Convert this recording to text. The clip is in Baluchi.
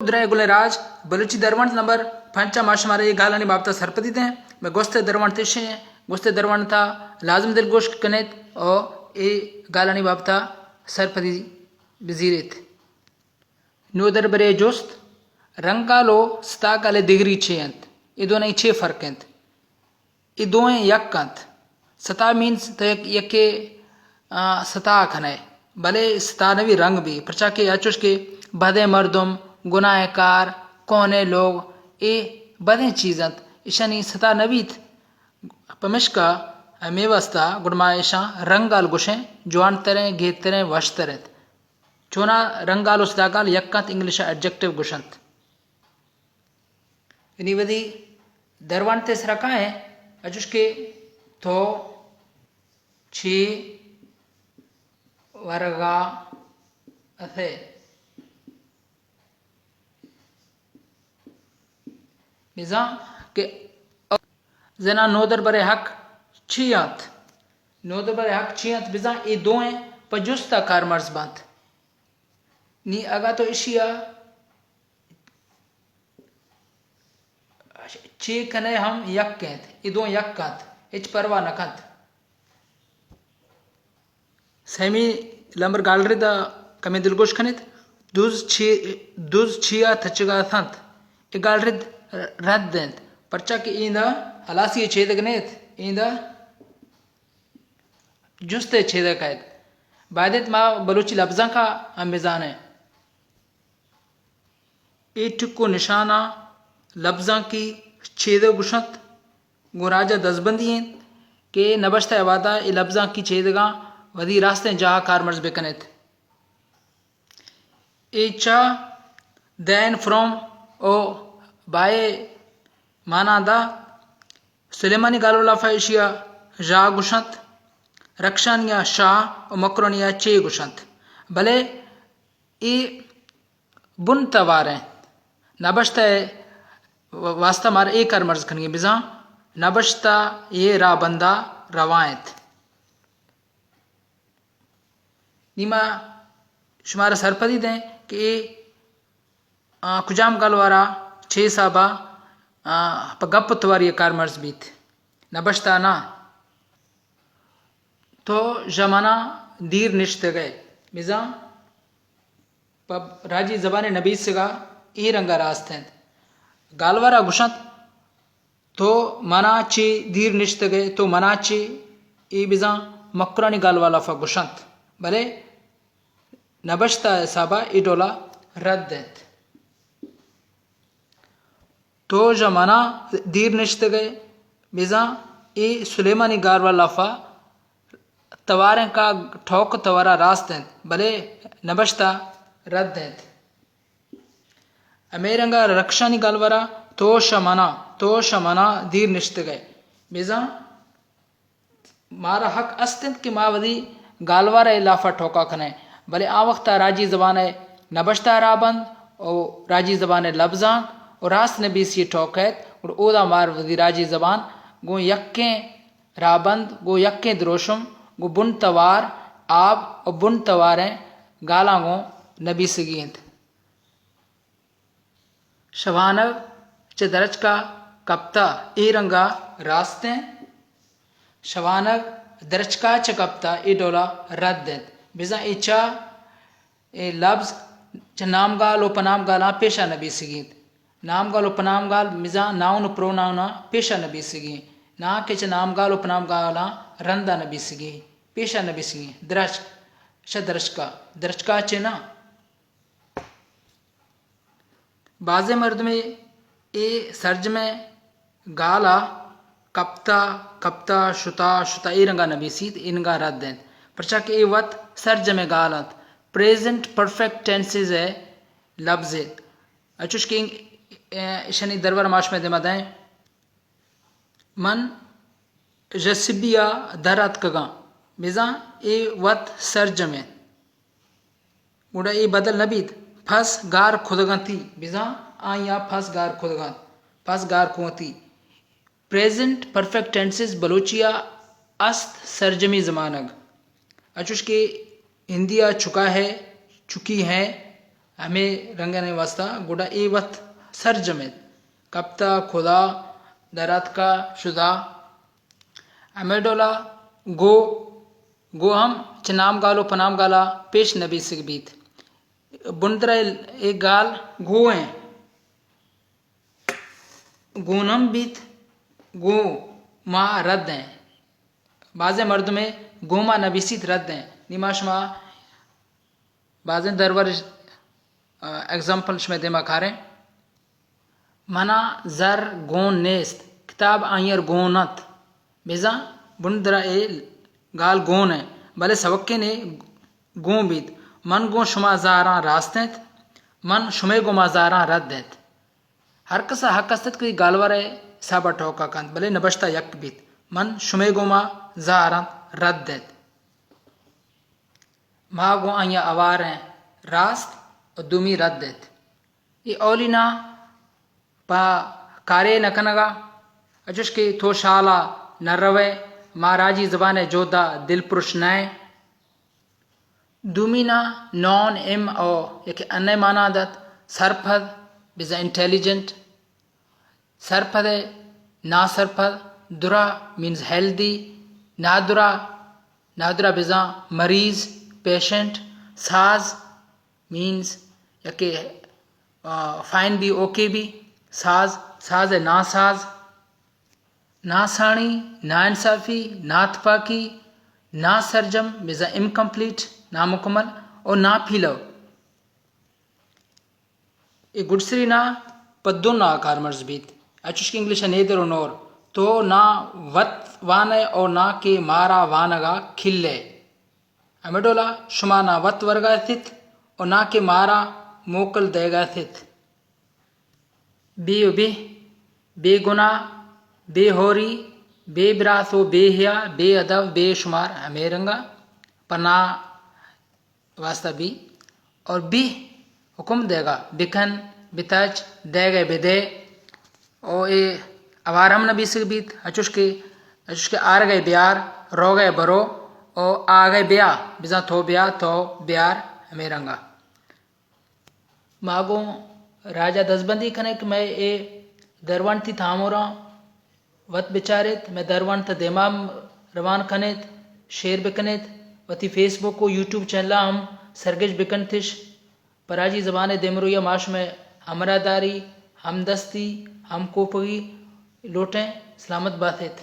درائیں گلیں راج، بلوچی درونت نمبر پنچ ءَ ما شمارا اے گالانی بابت ءَ سرپدی دیں۔ مئے گوست ءِ درونت اش ایں، گوست ءِ درونت ءَ لازم دلگوش کن ات ءُ اے گالانی بابت ءَ سرپدی بزیر ات۔ نودربرے ءِ جست، رنگال ءُ ستاکال ءِ دگری چے انت؟ اے دوئیں چے فرق انت؟ اے دوئیں یک انت۔ ستا مینز تو یک، یکے، آ، ستا کنئے، بلے ستا نبی رنگ بی، پرچا کہ اچوش کہ بدیں مردم، گناہ کار، کونے لوگ، اے بدیں چیز انت، اشانی ستا نبیت۔ پمشکا ہمے واسطہ گڑ ما اشاں رنگال گوشیں، جوانتریں، گہتریں، وشتر انت۔ چونا رنگال ءُ ستاکال یک انت، انگلش ءَ ایڈجیکٹیو گوشنت۔ یعنی وتی درونت ءِ سرا کائیں، اچوش کہ تو چی ورگا اتئے۔ بزاں کہ زنا نودربرے حق چی انت؟ نودربرے حق چی انت؟ بزاں اے دوئیں پہ جستا کارمرز بنت۔ نی اگاں تو اشیا چے کنئے ہم یک انت، اے دوئیں یک انت، ہچ پرواہ نہ کنت۔ سیمی لمبر گالرد ءَ کمے دلگوش کنیت۔ دز چی، دز چیا تچگا اتنت؟ اے گالرد رد انت، پرچا کہ ایندا ہلاسی ءِ چیدگ نیت، ایندا جست ءِ چیدگ کئیت۔ باید انت ما بلوچی لبزانک ءَ ہم بزانیں۔ اے ٹک ءُ نشاناں لبزانکی چیدگ گوشنت۔ گوں راج ءَ دزبندی انت کہ نبشتہ ءِ وہدا اے لبزانکی چیدگاں وتی راستیں جاہ ءَ کارمرز بہ کنیت۔ اے چہ دین، فروم ءُ بائے مانا دا۔ سلیمانی گالوار لافا ایشی ءَ ژا گوشنت، رکشانی ءَ شاہ ءُ مکرانی ءَ چے گوشنت۔ بلے اے بن توار انت۔ نبشتہ ءِ واسطہ مارا اے کارمرز کنگی، بزاں نبشتہ ءِ راہبندا روا انت۔ نی ما شمارا سرپدی دیں کہ اے، آ، کجام گالوارا چے حسابا، آ، پہ گپ ءُ تواری ءَ کارمرز بیت، نبشتہ ءَ نہ۔ تو ژ ءِ مانا دیر نشتگ ئے، بزاں پہ راجی زبان ءِ نبیسگ ءَ اے رنگ ءَ راست انت۔ گالوار ءَ گوشنت، تو منا چے دیر نشتگ ئے، تو منا چے، اے بزاں مکرانی گالوار لافا گوشنت، بلے نبشتہ ءِ حساب ءَ اے ڈول ءَ رد انت۔ تو ژ ءِ مانا دیر نشتگ ئے، بزاں اے سلیمانی گالوار لافا تواریں کا ٹوک توارا راست انت، بلے نبشتہ رد انت۔ ہمے رنگ ءَ رکشانی گالوار ءَ تو ژ ءِ مانا، تو ژ ءِ مانا دیر نشتگ ئے۔ بزاں مارا حق است انت کہ ما وتی گالوار ءِ لافا ٹوکا کنیں، بلے آ وخت ءَ راجی زبان ءِ نبشتہ ءِ راہبند ءُ راجی زبان ءِ لبزانک ءُ راست نبیسی ٹوک ایت، گڑا اودا مار وتی راجی زبان گوں یکیں راہبند، گوں یکیں دروشم، گوں بن توار، آب ءُ بن تواریں گالاں گوں نبیسگی انت۔ شوانگ چہ درچک ءَ کپتہ، اے رنگ ءَ راست انت۔ شوانگ درچک ءَ چہ کپتہ، اے ڈول ءَ رد انت۔ بزاں اے چہ، اے لبز چہ نامگال ءُ پنامگالاں پیش ءَ نبیسگی انت۔ نامگال ءُ پنامگال بزاں ناؤن ءُ پروناؤن ءَ پیش ءَ نبیسگی انت، ناں کہ چہ نامگال ءُ پنامگالاں رند ءَ نبیسگی، پیش ءَ نبیسگی انت۔ درچک، شہ درچک ءَ، درچک ءَ چہ نہ۔ بازیں مردمے اے سرجمیں گال ءَ کپتہ، کپتہ، شتہ، شتہ، اے رنگ ءَ نبیسیت، اے رنگ ءَ رد انت، پرچا کہ اے وت سرجمیں گال انت، پریزنٹ پرفیکٹ ٹینسز ءِ لبز انت۔ اچوش کہ ایں، اے، اشانی درور ما شمئے دیم ءَ دئیں۔ من ژ سبی ءَ در اتکگاں، بزاں اے وت سرجم انت۔ گڑا اے بدل نہ بیت۔ پس گار کدگنتی، بزاں آئی ءَ پس گار کدگنت، پس گار کنتی۔ پریزنٹ پرفیکٹ ٹینسز بلوچی ءَ است سرجمی زمانگ۔ اچوش کہ ہندی ءَ چکا ہے، چکی ہے، ہمے رنگانی واسطہ گڑا اے وت سرجم انت۔ کپتا، کھدا، دراتکا، شدا۔ ہمے ڈولا گو، گو ہم چہ نام گال و پنام گالا پیش نبیسگ بیت۔ بندرا اے گال گو ہیں۔ گون ہم بیت، گو ما رد ہیں۔ بازیں مردمے گو ما نبیسیت رد ہیں۔ نی ما شما بازیں درور، آ، ایگزامپل شمئے دیما کاریں۔ منا زر گون نیست، کتاب آئیار گون انت۔ بزاں بندرا اے گال گون انت، بلے سوکیں اے گون بیت۔ من گوں شما زاراں راست انت، من شمئے گوما زاراں رد انت۔ ہر کسا حق است کہ گالور ء حساب ء ٹوکا کنت، بلے نبشتہ یک بیت۔ من شمئے گوما زاراں رد انت۔ ما گوں آئی ء اوار ایں، راست ء دومی رد انت۔ اے اولی نا پہ کارے نہ کنگا، اچوش کہ تو شالا نہ روئے، ما راجی زبان ء جودا دلپروش نہ ایں۔ دومی نا نون ام او یکے انئے مانا دات، سرپد، بزاں انٹیلیجنٹ۔ سرپد ء ناسرپد، درا مینز ہیلدی، نادرا، نادرا بزاں مریض، پیشنٹ، ساز مینز یکے، آ، فائن بی، اوکے بی، ساز، ساز ء ناساز، ناساڑی، ناانصافی، ناتپاکی، ناسرجم، بزاں انکمپلیٹ، نامکمل، او ناپیلو۔ اے گڈسری نا پہ دو نا کارمرز بیت، اچوش کہ انگلش ء نیدر و نور۔ تو نا وت وانئے او نا کہ مارا وانگا کلئے۔ ہمے ڈولا شما نا وت ورگا اتت او نا کہ مارا موکل دئیگا اتت۔ بے و بہ، بے گناہ، بے ہوری، بے براس و بے حیا، بے ادب، بے شمار، ہمے رنگا پہ نا واسطہ بی اور بی حکم دئیگا، بکن، بتچ، دئیگئے بدے۔ او اے اوار ہم نبیسگ بیت، اچوش کہ، اچوش کہ آرگئے بیار، روگئے برو، او آگئے بیا، بزاں تو بیا، تو بیار، ہمے رنگا۔ ما گوں راجا دزبندی کنیں کہ مئے اے درونتی تاموراں وت بچاریت، مئے درونت ء دیما روان کنیت، شیئر بکنیت، وتی فیس بک و یوٹیوب چینلاں ہم سرگش بکنتش۔ پہ راجی زبان ء دیمروئی ء ما شمئے ہمراہداری، ہمدستی، ہمکوپگی لوٹیں۔ سلامت باتیت۔